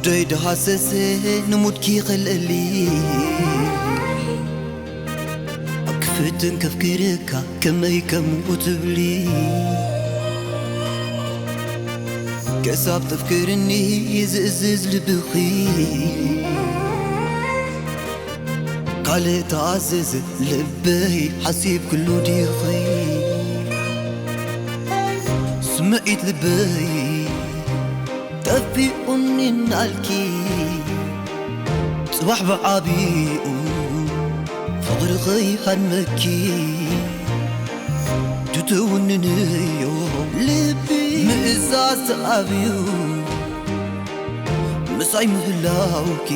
ደይ ደሃሰሰ ንሙድኪ ኸልእሊ ክፍትን ከፍክርካ ከመይ ከምኡ ትብሊ ክሳብ ተፍክርኒ ዝእዝዝ ልብኺ ካልእ ተኣዘዘ ልበይ ሓሲብ ክሉ ዲኺ ስምዒት ልበይ ጠፊኡኒ እናልኪ ጽባሕ ብዓቢኡ ፍቕሪ ኸይሃድመኪ ትትውንንዮ ልቢ ምእዛዝ ተኣብዩ ምሳይ ምህላውኪ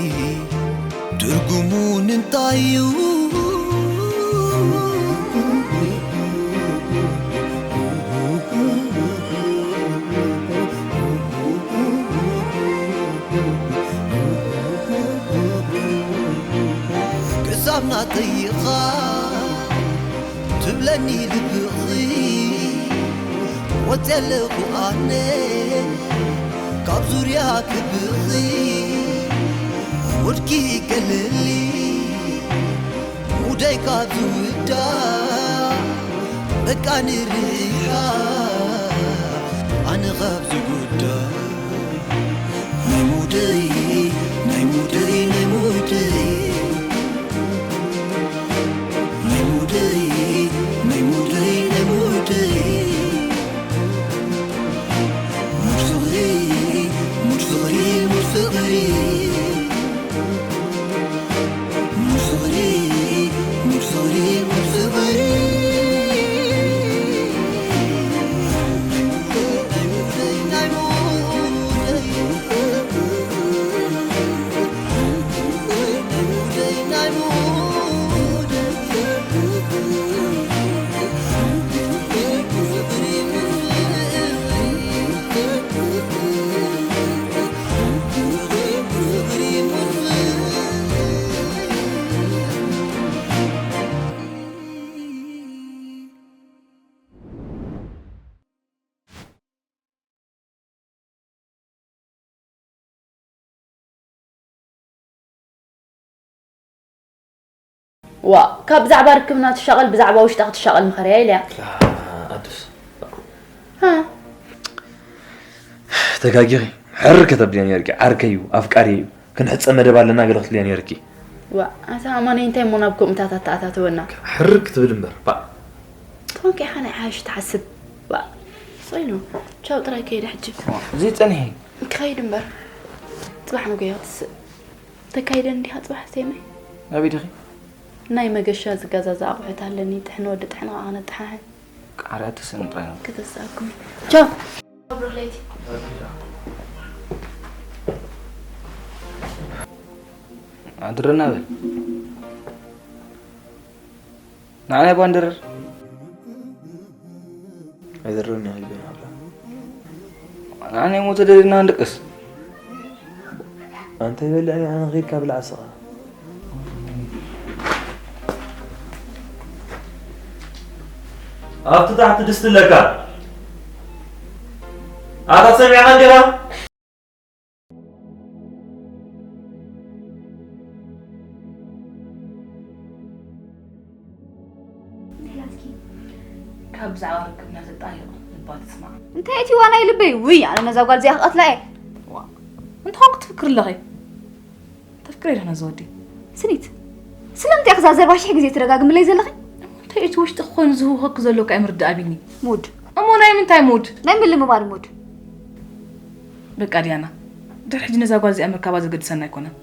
ትርጉሙ ንምንታይ እዩ ክሳብ ናተይኻ ትብለኒ ልብኺ ወፅየ ኣለኹ ኣነ ካብ ዙርያ ክብኺ ውድኪ ገለሊ ሙደይ ካብ ዝውዳ በቃ ንርሓ ኣነ ካብ ዝጉዳ ናይ ሙደይ ናይ ሙደይ ናይ ሙደይ ናይ ሙደይ ናይ ሙደይ ናይ ሙደይ ሙድ ፍቕሪ ሙድ ፍቕሪ ሙድ ፍቕሪ ዋ ካብ ብዛዕባ ርክብና ትሻቐል ብዛዕባ ውሽጣ ክትሻቐል ምኸርያ ኢልያ ኣዱስ ተጋጊኺ ሕር ከተብልያ ነርኪ ዓርከይ እዩ ኣፍቃሪ እዩ ክንሕፀ መደብ ኣለና ገለ ክትብልያ ነርኪ ዋ ኣታ ኣማነይ እንታይ እሞ ናብ ከምኡታት ኣተኣታተወና ሕር ክትብል እምበር ባ ተኾንኪ ኢኻ ናይ ሓሽ ትሓስብ ዋ ስቕ ኢሉ ቻው ጥራይ ከይደ ሕጂ ዘይፀንሒ ክኸይድ እምበር ፅባሕ መገዮ ክትስእ ተካይደን እንዲኻ ፅባሕ ሴመይ ናበይ ዲኺ ናይ መገሻ ዝገዛዛ ኣቑሑት ኣለኒ ጥሕኒ ወዲ ጥሕኒ ከዓ ነጥሓሕን ቃርያ ትስእን ጥራይ ነው ከተሳእኩም ቻው ኣድረና በል ንዓና ይባ ንድርር ኣይድርርን ይሃልብን ሃብላ ንዓና ይሞ ተደሪርና ንድቅስ ኣንተ ይበልዕ ኣነ ኺድካ ብላዕ ስኻ ኣብቲ ታሕቲ ድስቲ ኣለካ ኣታ ሰሚዕኻ እንዲኻ ካብ ብዛዕባ ርክብና ተጣይቕ ልባ ትስማዕ እንታይ እቲ ዋናይ ልበይ ውይ ኣነ ነዛ ጓል እዚኣ ክቐትላ እየ እንታይ ክትፍክር ኣለኺ ተፍቅሬ ዶ ነዚ ወዲ ስኒት ስለምንታይ እያ ክዛ ዘረባ ሽሕ ግዜ ትደጋግምለይ ዘለኺ እንታይ እቲ ውሽጢ ክኾን ዝህውኸኪ ዘሎ እኮ ኣይምርዳእ ኣቢኒ ሙድ እሞ ናይ ምንታይ ሙድ ናይ ምልምማድ ሙድ በቃ ዲያና ድሕሪ ሕጂ ነዛ ጓል እዚኣ ምርካባ ዘገድሰና ኣይኮነን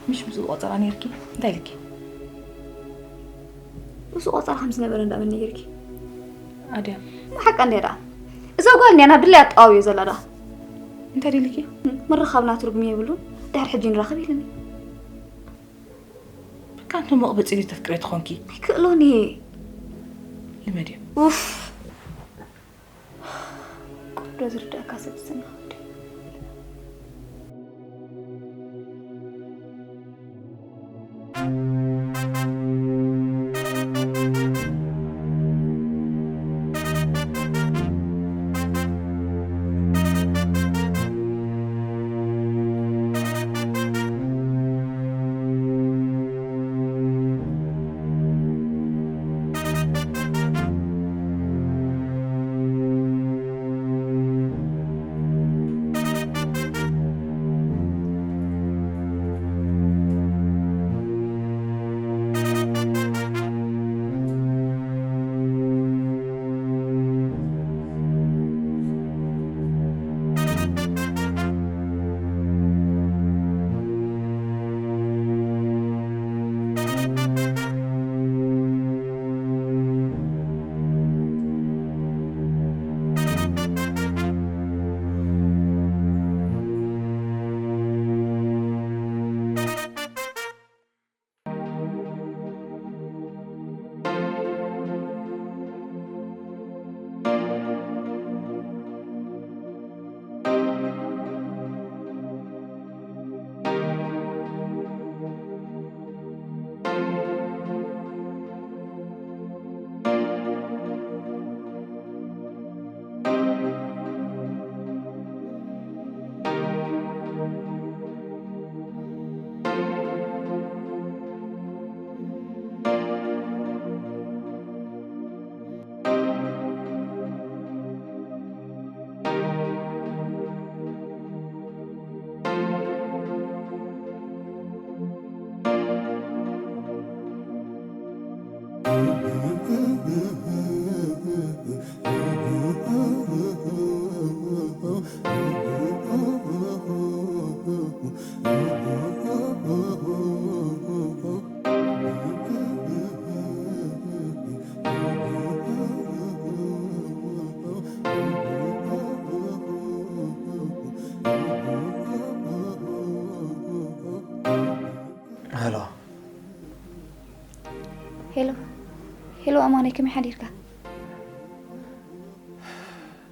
ምሽ ምስኡ ቆጸራ ነይርኪ እንታይ ኢልኪ ምስኡ ቆጸራ ከም ዝነበረ እንዳመን ነይርኪ ኣድያ ሓቃ እንድያ ደኣ እዛ ጓል እንድያ ናብ ድለይ ኣጠዋውዮ ዘላ ደኣ እንታይ ደሊኪ ምርኻብና ትርጉም የብሉን ድሕሪ ሕጂ ንራኸብ ኢልኒ በቃ እንተ መቕበፂ ተፍቅሬ ትኾንኪ ኣይክእሎን እየ ልመድዮ ኡፍ ቁዶ ዝርዳእካ ሰብ ዝሰማዕ ሄሎ። ሄሎ፣ ሄሎ ኣማነይ፣ ከመይ ሓዲርካ?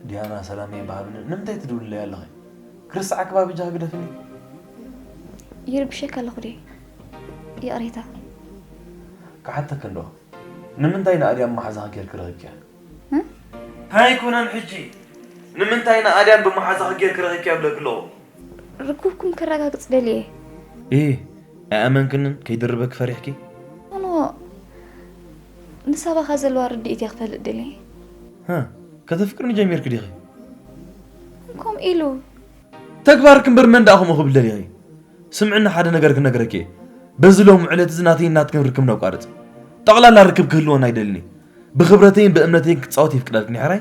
ዲያና፣ ሰላም ይበሃብኒ። ንምንታይ ትድውልለይ ኣለኺ? ክርስዓ ክባቢ ጃ ግደፍኒ። ይርብሸካ ኣለኹ ድየ? ይቕሬታ። ክሓተክ እንዶ፣ ንምንታይ ንኣድያም መሓዛኺ ጌርክ ረኺብክያ? እ? ኣይኮነን ሕጂ፣ ንምንታይ ንኣድያም ብመሓዛኺ ጌርክ ረኺብክያ ብለክ ኣለኹ። ርክብኩም ከረጋግጽ ደልየ። እ፣ ኣይኣመንክንን፣ ከይድርበክ ፈሪሕኪ? ኣኖ ንሳባኻ ዘለዋ ርድኢት እየ ክፈልጥ ደልየ። ሃ፣ ከተፍቅርኒ ጀሚርክ ዲኺ? እንኮም ኢሉ ተግባርክ እምበር መን ደኣ ከምኡ ክብል ደሊኺ? ስምዕኒ፣ ሓደ ነገር ክነግረኪ እየ። በዚ ሎም ዕለት እዚ ናተይን ናትክን ርክብ ነቋርጽ። ጠቕላላ ርክብ ክህልወና ኣይደልን እየ። ብኽብረተይን ብእምነተይን ክትጻወት ይፍቅደልክን ሕራይ?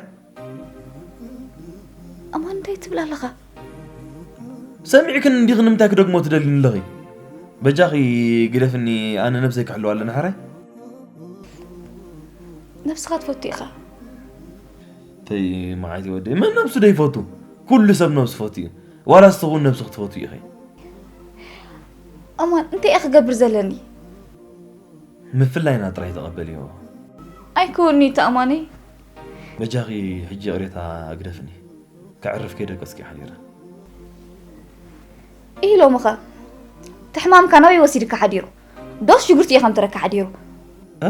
ኣማን እንታይ ትብል ኣለኻ? ሰሚዕክን እንዲኺ ንምንታይ ክደግሞ ትደልኒ ኣለኺ? በጃኺ ግደፍኒ፣ ኣነ ነብሰይ ክሕልዋ ኣለኒ ሕራይ። ነብስኻ ትፈቱ ኢኻ። ተይ መዓይቲ ወደይ፣ መን ነብሱ ደይፈቱ? ኩሉ ሰብ ነብሱ ፈቱ እዩ። ዋላ ንስኺ እውን ነብስኺ ትፈትዊ ኢኺ። ኣማን እንታይ እየ ክገብር ዘለኒ? ምፍላይና ጥራይ ተቐበልዮ። ኣይከውን'ዩ እቲ ኣማነይ። በጃኺ ሕጂ ይቕሬታ ግደፍኒ። ከዕርፍ ከይደቀስኪ ሓዲረ። ኢሎምኸ እቲ ሕማምካ ናበይ ወሲድካ ሓዲሩ? ዶስ ሽጉርቲ እየ ከምትረካ ሓዲሩ? እ?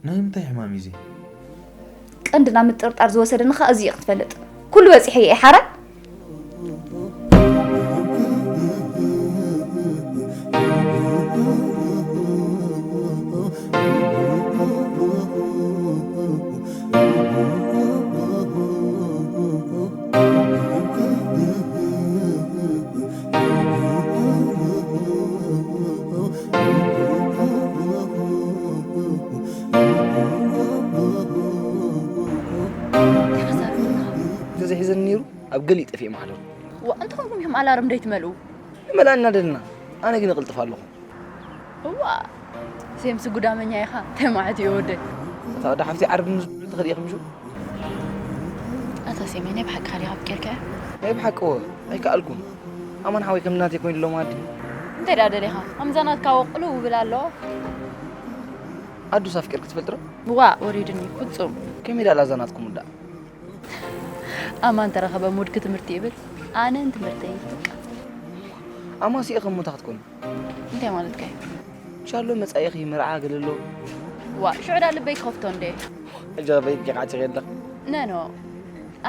ናይ ምንታይ ሕማም እዩ እዚ? ቀንድና ምጥርጣር ዝወሰደኒ ኸኣ እዚ እዩ ክትፈልጥ። ኩሉ በጺሐ እየ ሓራይ። እንተዘይሒዘኒ ነይሩ ኣብ ገሊኡ ጠፊኤ ምሓደርኩ። ዋ እንተኾንኩም ኢኹም ኣላርም ደይትመልኡ? ንመልኣ እናደለና ኣነ ግን እቕልጥፍ ኣለኹ። እዋ ሴምሲ ጉዳመኛ ኢኻ። እንታይ ማለት እዩ ወደይ? እታ ወዲ ሓፍቲ ዓርቢ ምስ ብልቲ ከዲእኺ ምሹ? ኣታ ሴመይ ናይ ብሓቂ ኻሊኻ ፍቂርካያ? ናይ ብሓቂ ወ ኣይከኣልኩን። ኣማን ሓወይ ከም ናተይ ኮይኑ ሎማዲ። እንታይ ደኣ ደሊኻ? ከምዛ ናትካ ወቅሉ ውብል ኣለዎ። ኣዱስ ኣፍቂርኪ ትፈልጢ ዶ? ዋ ወሪድኒ ፍጹም። ከመይ ደኣ ላዛ ናትኩም ውዳእ? ኣማን ተረኸበ ሙድኪ ትምህርቲ ይብል ኣነ ንትምህርተይ ይጥቀም። ኣማን ሲኢኺ እሞ እንታይ ክትኮኒ? እንታይ ማለትካ እዩ? ሻሎ መጻኢኺ መርዓ ገለ ኣሎ። ዋ ሽዑ ዳ ልበይ ክኸፍቶ እንደ። እጀበይ ቂቃ ጭሬለ። ነኖ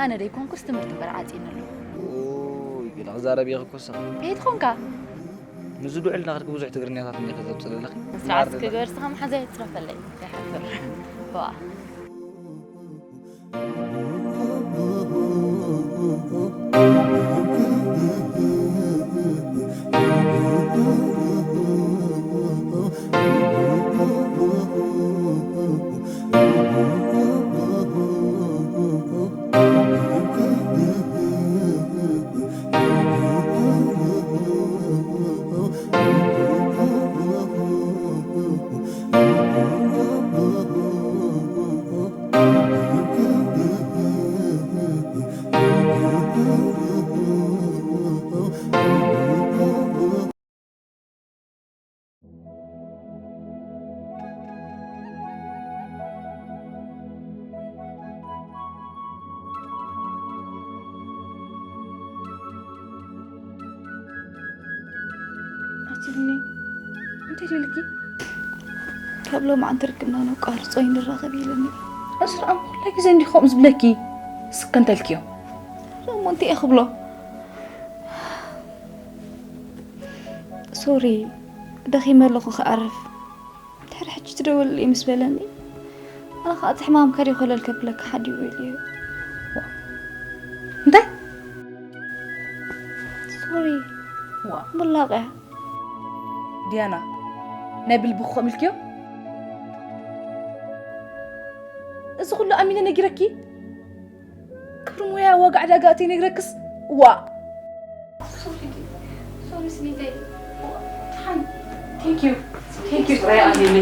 ኣነ ደይኮንኩስ ትምህርቲ እምበር ዓጺኒ ኣሎ። ኡይ ግዳ ክዛረብ እየ ክኮሰ። ከየት ኾንካ? ምስ ዝድዑልና ከድኪ ብዙሕ ትግርኛታት እንዲኺ ዘብፅለለኺ። ስርዓት ክግበር ስኻ መሓዛ የትረፈለይ። እንታይ ሓፍር። ዋ። ኣቲ ብኒ እንታይ ደልኪ? ካብ ሎማዓንቲ ርክብና ነቋርጾ ይንራኸብ ኢለኒ። እስራ ኣሞ ኩላ ግዜ እንዲኹም ዝብለኪ ስከ እንተልክዮ። እሞ እንታይ እየ ክብሎ? ሶሪ ደኺመ ኣለኹ ክኣርፍ። ድሕሪ ሕጂ ትደውልለይ ምስ በለኒ ኣነ ከዓ እቲ ሕማም ከዲ ኮለል ከብለካ ሓዲሩ ኢሉ እዩ። እንታይ? ሶሪ ዋ ምላቕያ ዲያና ናይ ብልቢ ክኾም ኢልክዮ? እዚ ኩሉ ኣሚነ ነጊረኪ? ክብሪ ሙያ ዋጋ ዕዳጋ እቲ ነግረክስ ዋ ሶሪ ስኒተይ ሓን Thank you. Thank you ጥራይ ኣሚነ።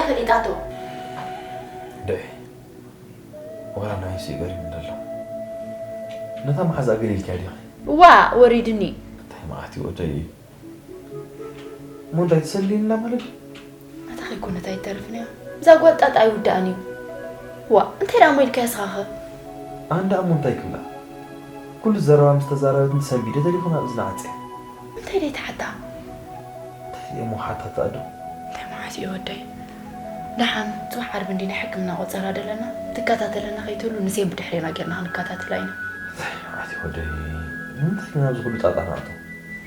ፈሊጣቶ። ድዒ ዋላ ንዓይሲ ገሪም እንደሎ ነታ መሓዛ ገሊልካ ዲኺ ዋ ወሪድኒ። እንታይ መዓት ይወደይ እዩ እሞ እንታይ ትሰልይና ማለት እዩ ኣታ ከይኮነት ኣይተርፍን እያ። እዛ ጓል ጣጣ ኣይውዳእን እዩ። ዋ እንታይ ደኣ ሞ ኢልካ የስኻኸ? ኣንዳ እሞ እንታይ ክብላ ኩሉ ዘረባ ምስ ተዛረበትኒ ሰንቢደ ተሌፎን ኣብ እዝና ዓፅያ እንታይ ደይ ተሓታ? እንታይ እሞ ሓታታ ዶ እንታይ መዓት እዩ ወደይ? ደሓን ፅባሕ ዓርቢ እንዲና ሕክምና ቆፀራ ደለና ትከታተለና ከይትህሉ ንሴን ብድሕሬና ጌርና ክንከታተላ ኢና። ኣቲ ወደይ ንምንታይ ግን ኣብዚ ኩሉ ጣጣ ንኣቶ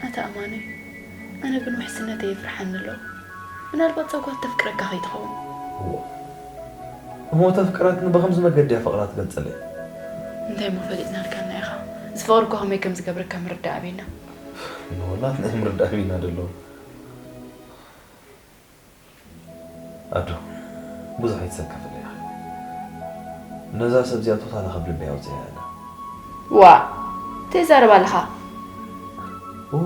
ኣታ ኣማነይ ኣነ ግን ውሕስነተይ የፍርሓኒ ኣሎ። ምናልባት ፀጓት ተፍቅረካ ከይትኸውን። እሞ ተፍቅረትኒ ብኸምዚ መገዲ እያ ፍቕራ ትገልፀለይ እንታይ እሞ ፈሊጥናልካና ኢኻ? እዚ ፍቕሪ እኮ ከመይ ከም ዝገብረካ ምርዳእ ኣበይና። ንወላት ናይ ምርዳእ ቢና ደሎ ኣዱ ብዙሕ ኣይትሰከፍለ ኢኻ ነዛ ሰብ እዚኣ ቶታላ ካብ ልበይ ኣውፅያ እያ ዋ እንታይ ዛረብ ኣለኻ? እወ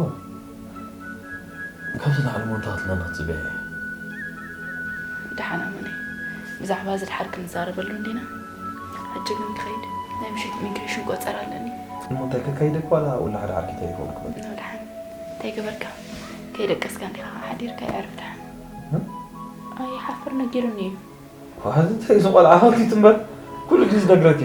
ካብዚ ላዕሊ ሞንታ ክትለና ትፅበያ እየ ደሓን ኣመነ ብዛዕባ እዚ ድሓር ክንዛረበሉ እንዲና። ሕጂ ግን ክኸይድ ናይ ምሸት ኢሚግሬሽን ቆፀር ኣለኒ። እሞ እንታይ ከካይደክ ዋላ ውላ ሓደ ዓርኪ ተሌፎን ክበል ኖ ደሓን እንታይ ገበርካ? ከይደቀስካ እንዲኻ ሓዲርካ የዕርፍ ደሓን። ኣይሓፍር ነጊሩኒ እዩ። ዋህዚ እንታይ እዚ ቆልዓ ሃልኪት እምበር ኩሉ ግዜ ዝነግረኪ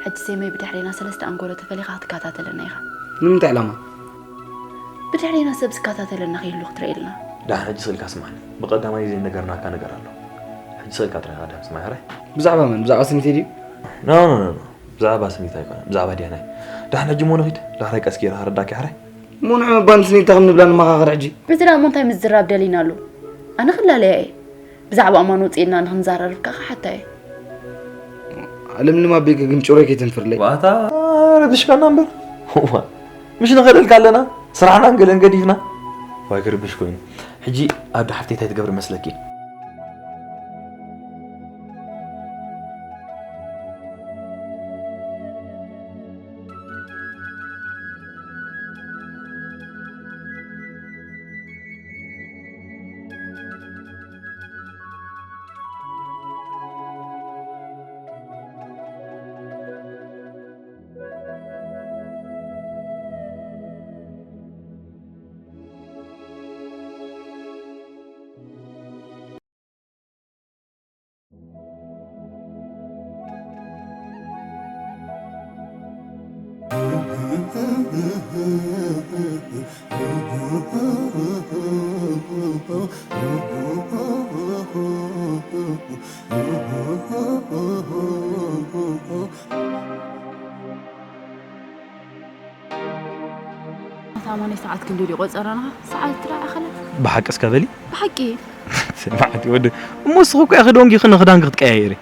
ሕጂ ሰመይ ብድሕሬና ሰለስተ ኣንጎሎ ተፈሊኻ ክትከታተለና ኢኻ። ንምንታይ ዕላማ? ብድሕሬና ሰብ ዝከታተለና ክህሉ ክትርእየልና። ደሓን ሕጂ ስልካ ስማዕኒ። ብቐዳማይ ዘይነገርናካ ነገር ኣሎ። ሕጂ ስልካ ጥራይ ቀዳም ስማዕ ሕራይ። ብዛዕባ መን? ብዛዕባ ስኒተይ ድዩ? ኖ፣ ኖ፣ ኖ፣ ኖ። ብዛዕባ ስኒት ኣይኮነን። ብዛዕባ ዲያናይ። ደሓን ሕጂ እሞ ንኺድ። ዳሕራይ ቀስ ገይረ ከረዳእኪ ሕራይ። እሞ ንዑ እባ ንስኒታ ከም ንብላ ንመኻኸር ሕጂ። እዚ ደኣ እሞ እንታይ ምዝራብ ደሊና ኣሎ? ኣነ ክላለያ እየ። ብዛዕባ ኣማን ወፂእና ንክንዘራረብ ከዓ ክሓታ እየ። ኣለምልም ኣቤኪ ግን ጭሮይ ከይተንፍርለይ። ዋታ ረብሽካና እምበር። እዋ፣ ምሽ ንኸደልካ ኣለና። ስራሕናን ገለን ገዲፍና። ዋይ ክርብሽ ኮይኑ። ሕጂ ኣዶ ሓፍተይ እንታይ ትገብር መስለኪ? ኣታ ኣማኒ ሰዓት ክንደይ ድዩ ቆጸረና? ሰዓት ትረኣ ኣኸለ? ብሓቂ እስከ በሊ። ብሓቂ። ስማዕቲ ወዲ፣ እሞ ንስኺ እኮ ኢኺ ደንጊኺ ንኽዳንኪ ክትቀያየሪ።